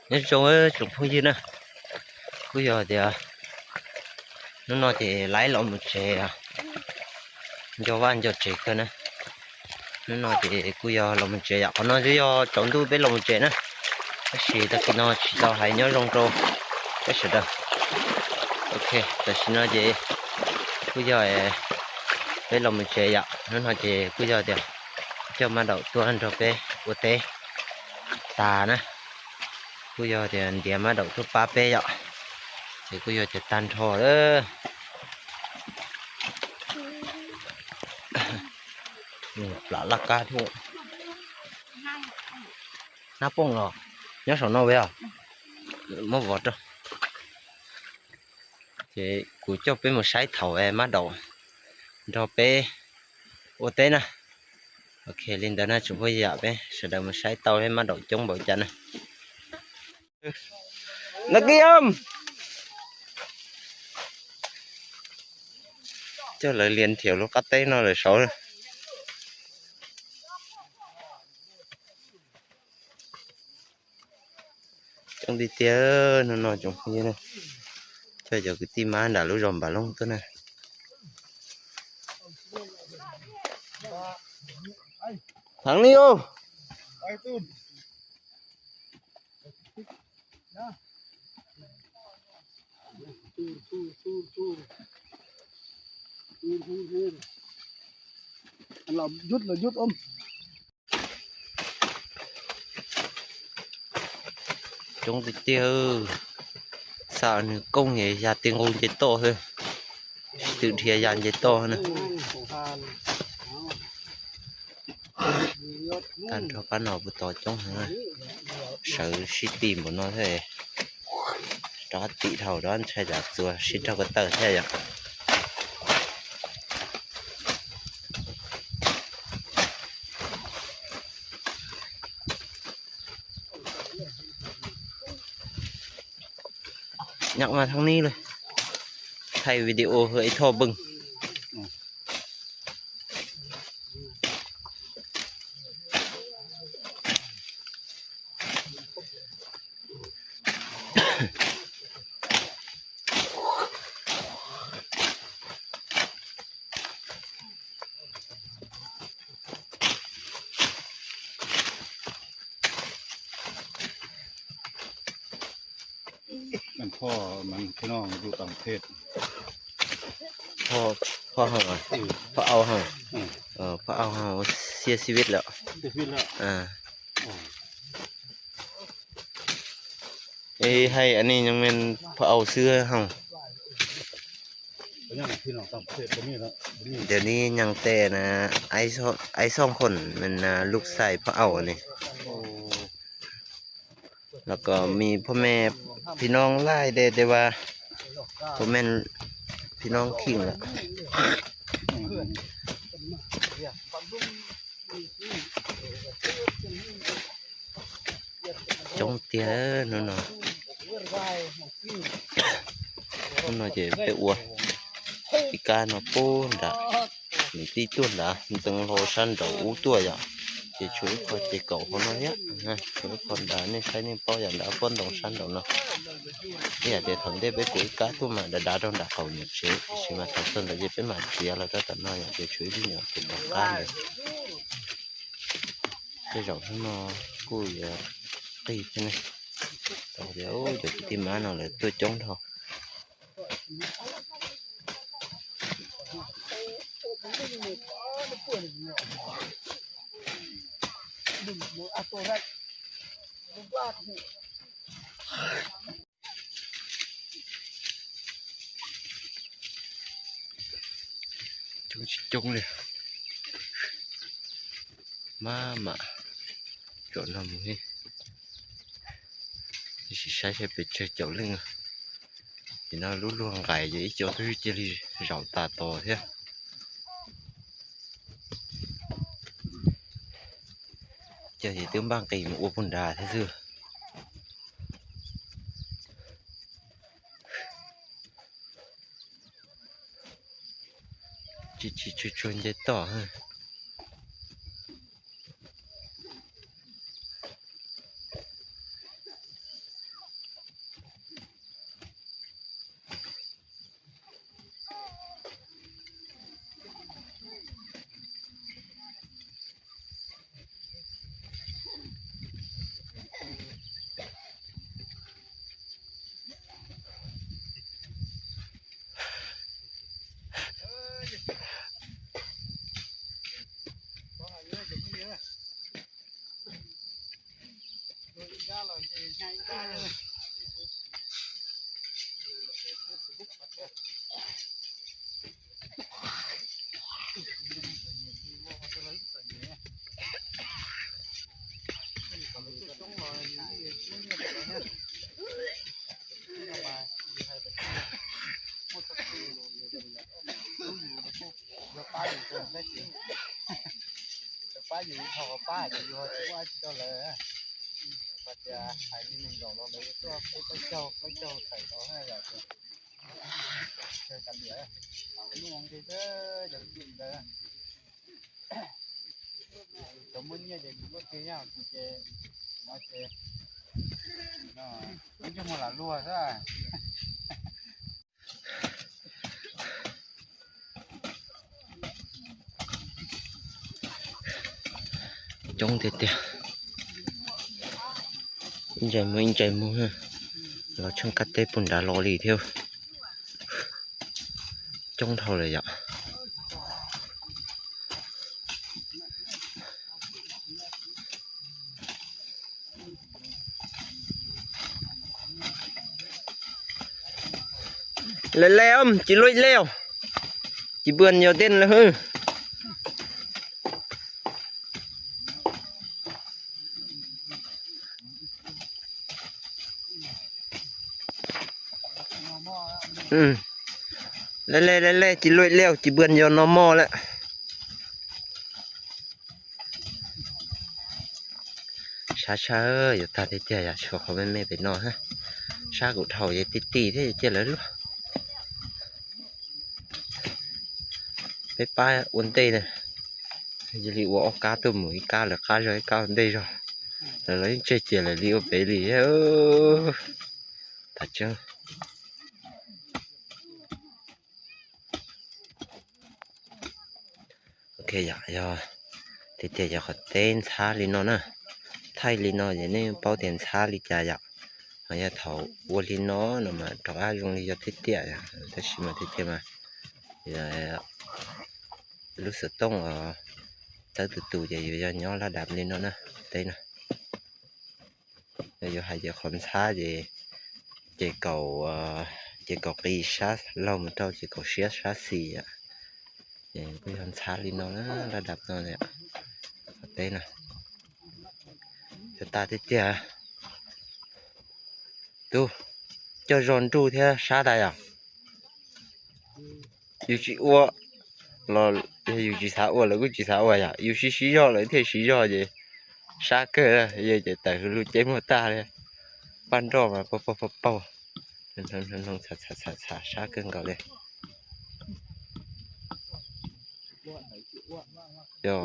Nyob zoo tsoom phooj ywg na, kuj yog tias hnub no ces laiv los mus tsev, nco vaj nco tsev kawg na. Hnub no ces kuj yog los mus tsev yom, qhov no twb yog tsaus ntuj peb los mus tsev na, tab sis tag kis no tsis tau hais nyob zoo rau peb sawv daws. Ok, tam sim no ces kuj yog peb los mus tsev yom, hnub no ces kuj yog tias coj mab daum tuaj nrog peb ua teb tas na, kuj yog tias ntiav mab daum tuaj pab peb yom, ces kuj yog tias tag nrho lawm. Plam laj kab thiab. Hnab pooj los nyob saum no ve os, muab vov rau. Ces kuv coj peb mus saib thaum mab daum nrog peb ua teb na. Ok, li ntawd na tsoom phooj ywg, peb sawv daws mus saib tau mab daum coob npaum cas na. Lawv kib om coj lawv lias nrhiav lub qab teb no lawm saud. Coob tiag tiag, hnub no tsoom phooj ywg, coj cov kwv tij mab nram lub zos Npam Looj tuaj na. Thov li os. Coob tiag tiag, xa nws kooj ya ti nqus nce toj xwb, sib tw dhia ya nce toj na. Tag nrho pab no puas tau coob heev, sawv sib ti npaum no thiab. Rov tim dhau rov ntshai tsam txuas sib raug ko taw thiab yom. Nyob mas thab nib li, thaij video hwj ib thoj npwj. Phoj Hau, Phoj Au Hau, Phoj Au Hau xiab xib vij lawm. Ê, hay anh em, nhưng mình Phó Âu xưa không? Điều này nhắn tin là ai song khuẩn mình à, lục xài Phó Âu này. Là có miพ่อแม่พี่น้องไล่เดเดว่า พ่อแม่พี่น้องขิงละ Coob tiag hnub no. Hnub no ces peb ua ib kab no pub nram, nws tib tuaj nrad, ntxeev hlo sab nraum ub tuaj yom. Ces tshuav ib qho ces kaum hauv no thiab, tshuav ib qho nrad, nej saib nej paub yam nrad pob ntoo sab nraum no. Ib yam tias thaum ntej peb kuv ib kab tuaj mas dav dav rau nram qaum nyuam tsev, tiam sis mas thaum txog ntawd ces peb mam txiav los rau tom no yom, ces tshuav ib lub nyuam ces tom qab ntawd. Tej zaum hnub no kuj yuav qig thiab ne. Tau tias cov kwv tij mab no lawv tuaj coob dhau. Coob tsis coob li. Mab mam tsom no mus, tab sis saib saib pes tsawg caum leej. Ces no lub luag nqais ces ib co twb cia li zaum tas tos thiab. Cov ces twb npaj nqis mus ua puag nrad thiab xwb. Tsis tsis tsuag tsuag nce toj. Pab yus dhau qhov pab ces yus ho tsis muaj dab tsi rau lawv. Hais tias hais li nees nkaum los lawv tuaj peb plaub caug plaub caug tawm los yom. Ces kav liam, lub ua nqi xwb cov kwv tij ntawd. Cov muaj nyiaj ces kuv luaj twg nyob kuv ces no ces ib ncug muag lam luag xwb. Coob tiag tiag. Ib ntsais muag ib ntsais muag, los tsheej kab teb puag nrad los li thiab. Coob dhau lawm yom. Lawv lawv, tsis luaj lawm, tsis puas yog tej lawm. Lawv lawv lawv lawv, tsis luaj lawm, tsis puas yog no mog lawm. Sab sab yuav tag tiag tiag yom, tshuav qhov me me pem no. Sab kuv dhau ces ti ti thiab ces lawv luaj. Peb pab ua ntej na, cia li ua ob kab tuaj mus, ib kab lawv qab zog ib kab ua ntej zog. Lawv los yeej tseg cia lawv li ua pem li. Tam tseeb. Ok yom, yog tiag tiag yog qhov teb ntxhab li no na, thaij li no ces nej paub tias ntxhab li cas yom. Ho yog thaum ua li no no mas rov qab zoo li yog tiag tiag yom, tab sis mas tiag tiag mas lub xov tooj txawb tus tus ces yus yog nyob laj dam li no na, teb na. Yog yuav hais ces qhov ntxhab ces, ces kaum, ces kaum qis sab laug mus rau ces kaum siab sab xis yom. Ces kuj yog ntxhab li no na, laj dam no, qhov teb na. Tag tiag tiag. Tub, coj zog nruj thiab sab tas yom. Yus tsis ua los yog yus tsis xav ua lawv kuj tsis xav ua yom, yus siv siv zog lawv thiaj siv zog ces sab kawg, yog ces tawm hauv lub ceeb muag tag li. Paj nroj mas paug paug paug paug, txhav txhav txhav sab kawg nkaus li. Yog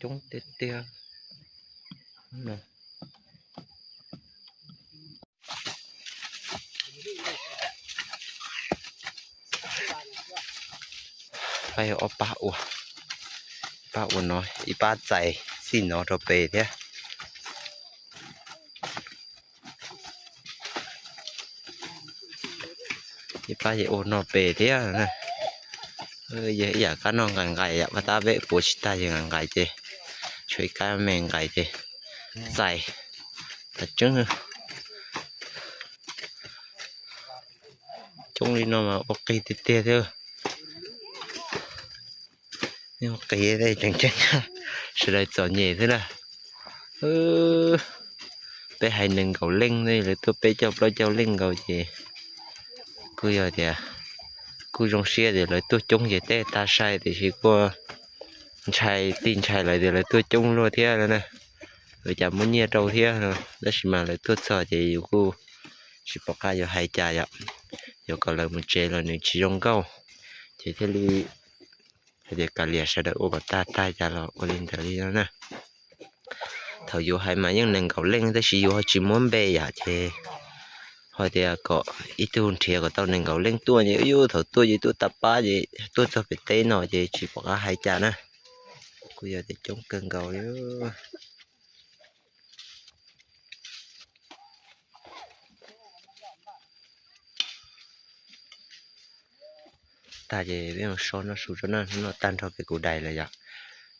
coob tiag tiag. Pab yog ob pab ua, ib pab ua no, ib pab txais txij no rau pem thiab. Ib pab ces ua no pem thiab. Yog ib yam kab no nqaim nqaim yom, pab tab peb puav tsis tag ces nqaim nqaim ces tshuav ib kab me nqaim ces txais. Tam tseeb, coob li no mas ua qig tiag tiag thiab. Ua qig tseem ceeb, sawv daws txom nyem xwb na. Peb hais nees nkaum leej ne, lawv tuaj peb caug plaub caug leej nkaus ces kuj yog tias kuj zoo siab tias lawv tuaj coob ces tej tag sai tiam sis kuj ntshai, tij ntshai lawv tias lawv tuaj coob luaj thiab na. Lawv cas muaj nyiaj rau thiab, tab sis mas lawv tuaj txog ces yus kuj tsis pom qab yuav hais cas yom. Yuav kom lawv mus tsev los nws tsis zoo nkauj, ces thiaj li hais tias kav liam sawv daws ua kom tag tag cas los ua li ntawd li no na. Thaum yus hais mas yeej nees nkaum leej tab sis yus ho tsis muab npe yom, ces ho tias kom ib tug nrhiav kom tau nees nkaum leej tuaj ces yus thaum tuaj ces tuaj tag pab ces tuaj txog pem teb no ces tsis pom qab hais cas na. Kuj yog tias coob kawg nkaus li. Tag ces peb mus so noj su tso na, hnub no tag nrho peb kuv daim lawm yom.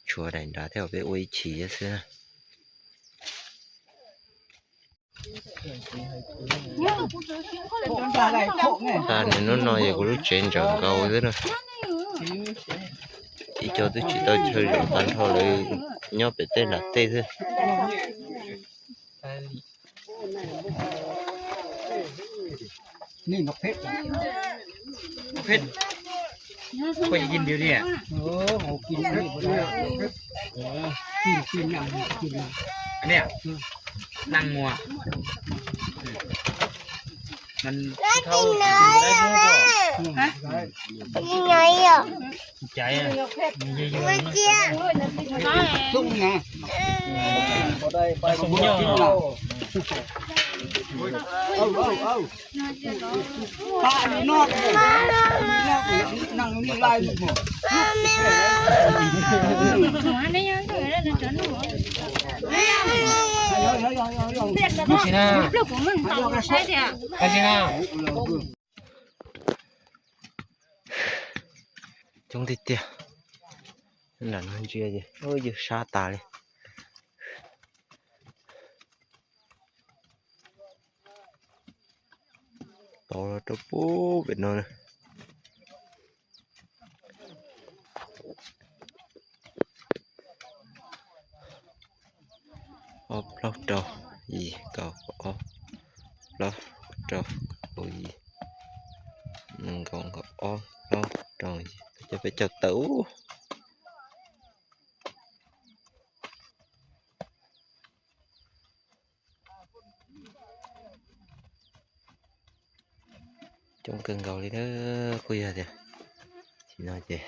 Tshuav daim nrad thiab peb ua ib chim xwb na. Nws hnub no yog kuv lub tsev ntsaws nkaus xwb na. Ib co twb tsis tau chaw zaum tag nrho lawv nyob pem tej nram tej xwb. Koj tsis cia li? Nia, nag mus. Coob tiag tiag. Nram no ntsia ces ywg sab tas li. Tau rau pub pem no na. Ob plaub rau yim kaum ob, plaub rau kaum yim, nees nkaum nkaum ob, plaub rau yim, cov peb caug tawm. Coob kawg nkaus li na, kuj yog tias sim no ces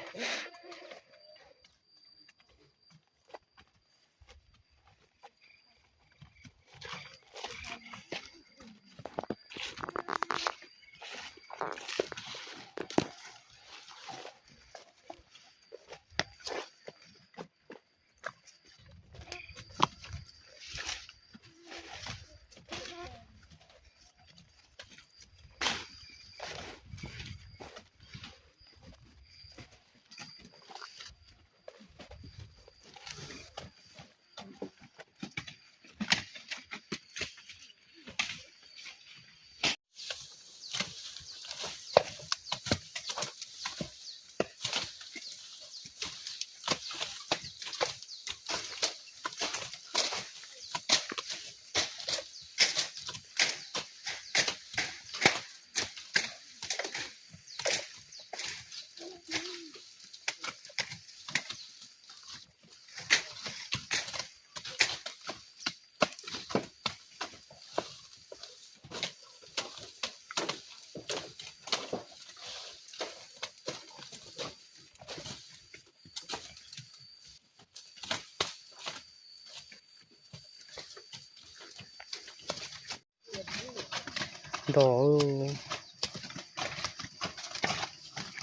Nto,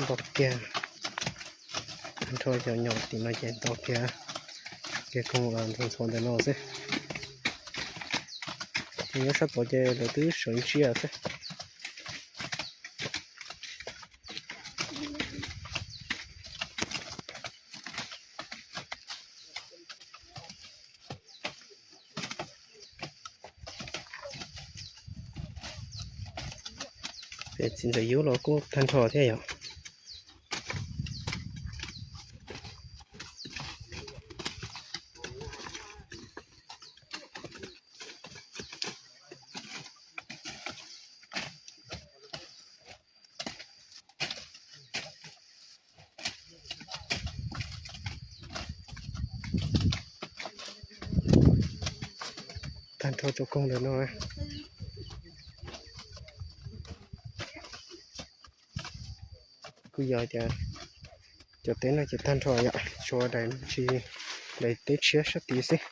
nto kiag. Nrho cov nyom tim no ces nto kiag. Kiag koog ntxhov ntxhov ntawm no xwb. Nyob sab tod ces lawv twb sawv ntsia xwb. Pem txiv ntxawm yub los kuj tag nrho thiab yom. Tag nrho cov koog ntawm no. Kuj yog tias cov teb no ces tag nrho yom, tshuav daim ntsis, daim teb tshiab sab tid xwb.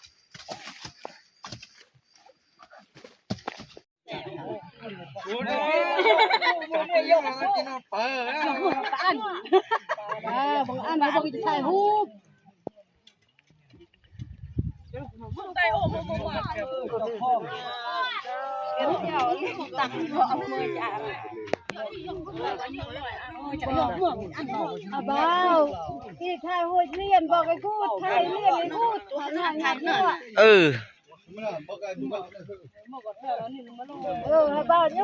Hais pauj, kis thais hua liaj npaum kais kuj thais liaj kais kuj.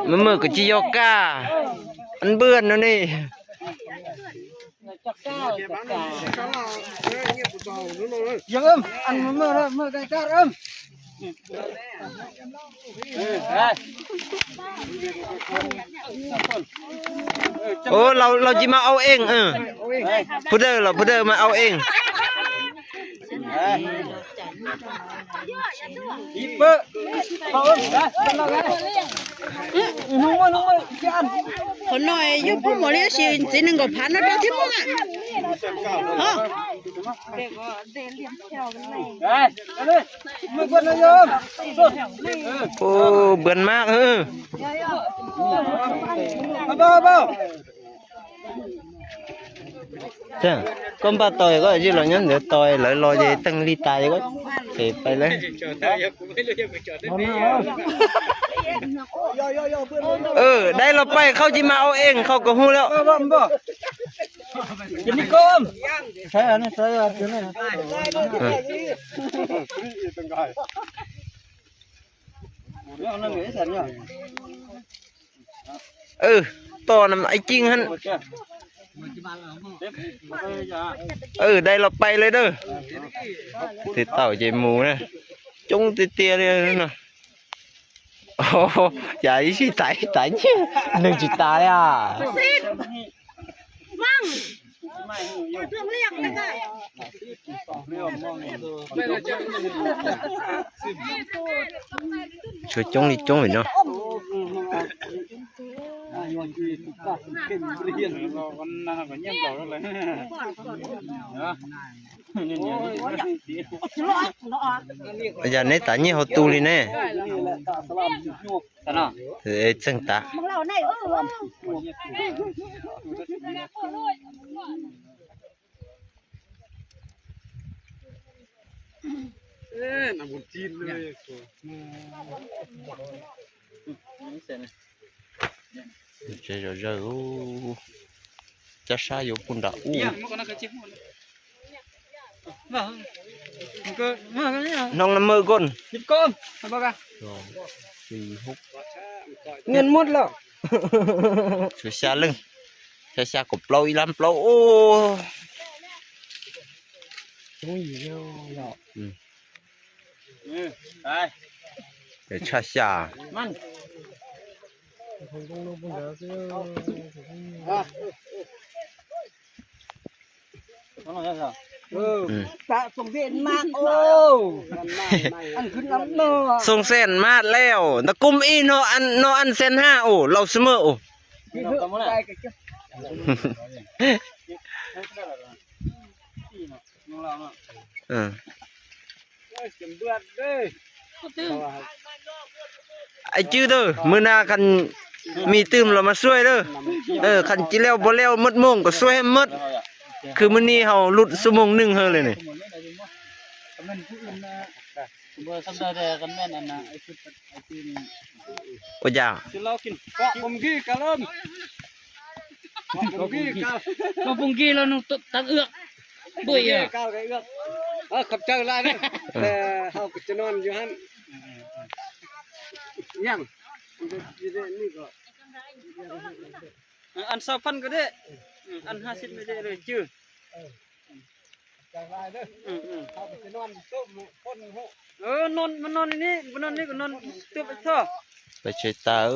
Maj mam kuj tsis yog kaj, npwj no ne. Ua, laus tsis mas au eej, phu dawj los phu dawj mas au eej. Qhov no yog pub mos li tab sis txiv nees nkaum phav no rau thiab Hmoob a. Ua, npwj mab. Koj npaj tau koj cia li los nyob ntawd tos lawv los ces teeg li tas ces koj ces pais lawm. Dai los pais, qhov tsis mas au eej, qhov kom hu lawm. Tom no ib ceeg hab. Dai los pais lawm dawb. Tes tau ces mus na. Coob tiag tiag li no. Cas ib sij tas tas nyiaj neeg tsis tas li as. Tshuav coob li coob li no. Yog neb tas nyiaj hauv tu li ne. Txeeg tas. Tsev zom zaws, cab sab yuav puag nram ub. Hnub no maj koj. Nyiaj muab los. Xya leej, xya xya kaum plaub ib lab plaub. Tshaj xya. Xoo xees mas lawm, ntawm kuv ib no, no an xees hab os, laus xwb mas os. Ais cwj tawm, mws na khas mis twg los mas suav tawm. Khas ci leo puas leo maj moog kom suav maj. Khwv maj ni haus lub xuab moos neeg hawv li ne. Ua cas? Ăn sau phân cái đấy. Ăn hai xít mới dễ rồi chứ. Peb tsev tas.